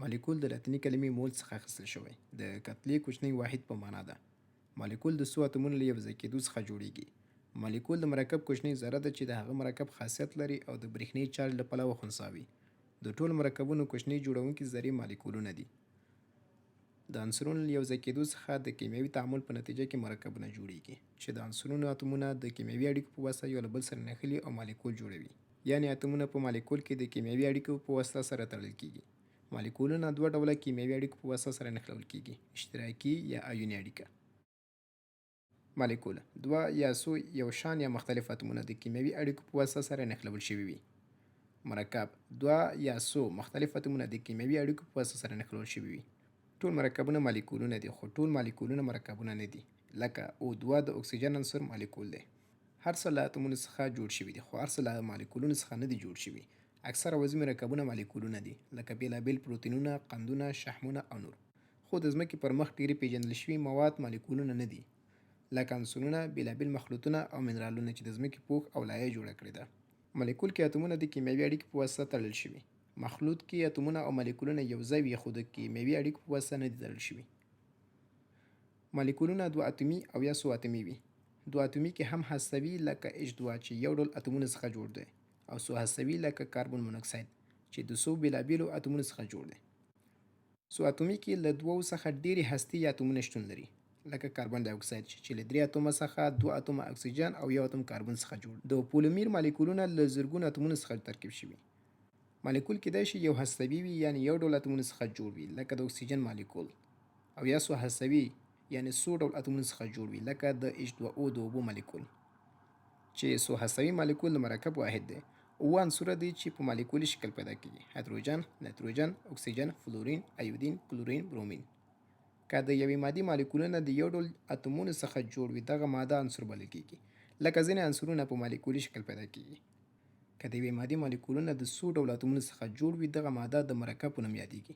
مالیکول د لاتیني کلمې مول څخه اخیستل شوی، د کتلې کوچنی واحد په مانا ده. مالیکول د څو اتومونو له یوځای کېدو څخه جوړېږي. مالیکول د مرکب کوچنۍ ذره ده چې د هغه مرکب خاصیت لري او د برېښنايي چارج له پلوه خنثی وي. د ټولو مرکبونو کوچنۍ جوړونکي ذرې مالیکولونه دي. د عنصرونو له یوځای کېدو څخه د کیمیاوي تعامل په نتیجه کې مرکبونه جوړېږي چې د عنصرونو اتومونه د کیمیاوي اړیکو په واسطه یو له بل سره نښلي او مالیکول جوړوي. یعنې اتومونه په مالیکول کې د کیمیاوي اړیکو په واسطه سره تړل کېږي. مالیکولونه دوه ډوله کیمیاوي اړیکو په واسطه سره نښلول کېږي، اشتراکي یا ایوني اړیکه. مالیکول دوه یا څو یو شان یا مختلف اتومونه د کیمیاوي اړیکو په واسطه سره نښلول شوي وي. مرکب دوه یا څو مختلف اتومونه د کیمیاوي اړیکو په واسطه سره نښلول شوي وي. ټول مرکبونه مالیکولونه دي خو ټول مالیکولونه مرکبونه نه دي، لکه O2 د اکسیجن عنصر مالیکول دی. هر څه له اتومونو څخه جوړ شوي دي خو هر څه له مالیکولونو څخه نه دي جوړ شوي. اکثره عضوي مرکبونه مالیکولونه دي، لکه بېلابېل پروتینونه، قندونه، شحمونه او نور. خو د ځمکې پر مخ ډېری پېژندل شوي مواد مالیکولونه نه دي، لکه عنصرونه، بېلابېل مخلوطونه او منرالونه چې د ځمکې پوښ او لایه جوړه کړې ده. مالیکول کې اتومونه د کیمیاوي اړیکې په واسطه تړل شوي. مخلوط کې اتومونه او مالیکولونه یو ځای وي خو د کیمیاوي اړیکو په واسطه نه دي تړل شوي. مالیکولونه دوه اتومي او یا څو اتومي وي. دوه اتومي کې هم هستوي لکه H2 چې یو ډول اتومونو څخه جوړ دی او څو هستوي لکه کاربن مونوکساید چې د څو بېلابېلو اتومونو څخه جوړ دی. څو اتومي کې له دوو څخه ډېرې هستې یا اتومونه شتون لري، لکه کاربن ډای اکساید چې له درې اتومه څخه دوه اتومه اکسیجن او یو اتوم کاربن څخه جوړ. د پولومیر مالیکولونه له زرګونو اتومونو څخه ترکیب شوي. مالیکول کېدای شي یو هستوي وي یعنې یو ډول اتومونو څخه جوړ وي لکه د اکسیجن مالیکول او یا څو هستوي یعنې څو ډول اتومونو څخه جوړ وي لکه د H2O د اوبو مالیکول. چې څو هستوي مالیکول د مرکب واحد دی. اووه عنصره دي چې په مالیکولي شکل پیدا کیږي، هایدروجن، نایتروجن، اکسیجن، فلورین، ایودین، کلورین، برومین. که د یوې مادې مالیکولونه د یو ډول اتومونو څخه جوړ وي دغه ماده عنصر بلل کیږي. لکه ځینې عنصرونه په مالیکولي شکل پیدا کیږي. که د یوې مادې مالیکولونه د څو ډول اتومونو څخه جوړ وي دغه ماده د مرکب په نوم یادیږي.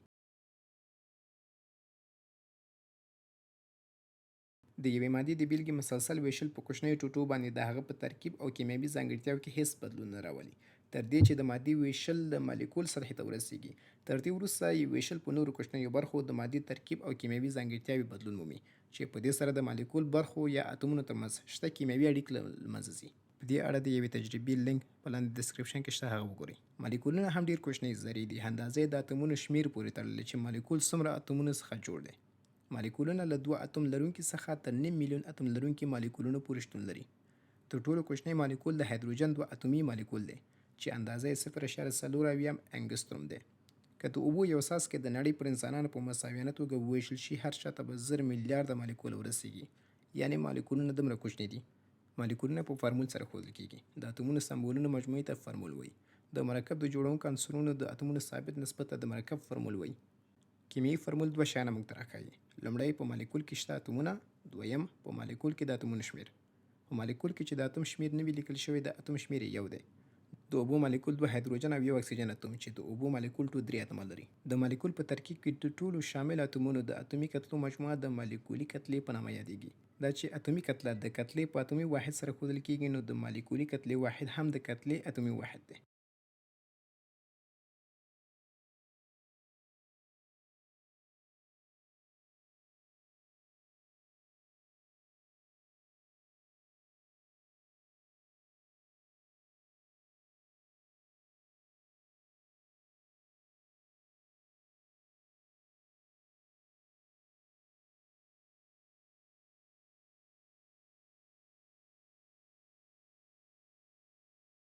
د یوې مادې د بېلګې مسلسل وېشل په کوچنیو ټوټو باندې د هغه په ترکیب او کیمیاوي ځانګړتیاو کې هېڅ بدلون نه راولي، تر دې چې د مادې وېشل د مالیکول سطحې ته ورسېږي. تر دې وروسته یې وېشل په نورو کوچنیو برخو د مادې ترکیب او کیمیاوي ځانګړتیاوې بدلون مومي، چې په دې سره د مالیکول برخو یا اتومونو ترمنځ شته کیمیاوي اړیک له منځه ځي. په دې اړه د یوې تجربې لینک په لاندې description کې شته، هغه وګورئ. مالیکولونه هم ډېر کوچنۍ ذرې دي، اندازه یې د اتومونو شمېر پورې تړلې چې مالیکول څومره اتومونو څخه جوړ دی. مالیکولونه له دوه اتوم لرونکي څخه تر نیم میلیون اتوم لرونکي مالیکولونو پورې شتون لري. تر ټولو کوچنی مالیکول د هایدروجن دوه اتومي مالیکول دی چې اندازه یې 0.74 انګستروم دی. که د اوبو یو څاڅکی د نړۍ پر انسانانو په مساویانه توګه وویشل شي هر چا ته به 1000 میلیارده مالیکوله ورسیږي. یعنې مالیکولونه دومره کوچني دي. مالیکولونه په فارمول سره ښودل کیږي. د اتومونو سمبولونو مجموعې ته فارمول وایي. د مرکب د جوړونکو عنصرونو د اتومونو ثابت نسبت ته د مرکب فارمول وایي. کیمیاوي فورمول دوه شیان موږ ته راښيي. لومړی په مالیکول کې شته اتومونه، دویم په مالیکول کې د اتومونو شمېر. په مالیکول کې چې د اتوم شمېر نه وي لیکل شوی د اتوم شمېر یې یو دی. د اوبو مالیکول دوه هایدروجن او یو اکسیجن اتوم چې د اوبو مالیکول ټول درې اتومه لري. د مالیکول په ترکیب کې د ټولو شاملو اتومونو د اتومي کتلو مجموعه د مالیکولي کتلې په نامه یادېږي. دا چې اتومي کتله د کتلې په اتومي واحد سره ښودل کېږي نو د مالیکولي کتلې واحد هم د کتلې اتومي واحد دی.